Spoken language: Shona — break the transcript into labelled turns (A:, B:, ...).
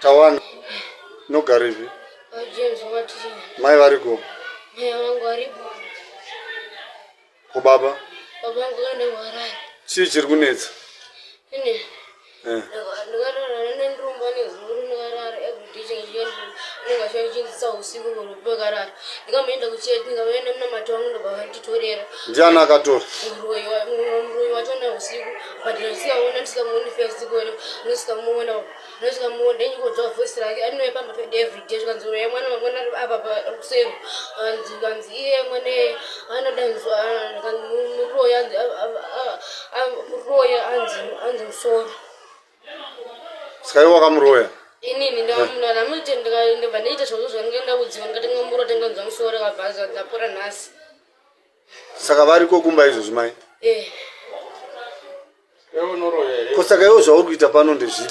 A: Tawana. Nogarepi?
B: James wakati.
A: Mai variko?
B: Mai vangu varipo.
A: Ko baba?
B: Baba vangu vakaenda kuHarare.
A: Chii chiri kunetsa?
B: Ini.
A: Eh.
B: Ndikarara nendumba nezuro ndikarara everyday chinenge chichinzisa usiku pekarara. Ndikamuenda kuchechi ndikamuenda munamato wangu ndobva vanditorera.
A: Ndiani akatora?
B: Muroyi wacho neusiku but ndisikaona ndisikamuoni first kore ndisikamuona ndosvika ndichingonzwa voice rake anouya pamba pedu everyday zvikanzi uya mwana mangwana ari apa kuseri kanzi kanzi iye mwana anodanzwa kanzi muroyi anzi muroyi anzi anzi musoro.
A: Saka iwe wakamuroya?
B: Inini ndamuti ndibva ndaita zvozvo zvanenge ndakudziwa ndikatenga muro tenganzwa musoro kabva ndapora nhasi.
A: Saka variko kumba izvozvi mai?
B: Eh.
A: Ko saka iwe zvauri kuita pano ndezvipi?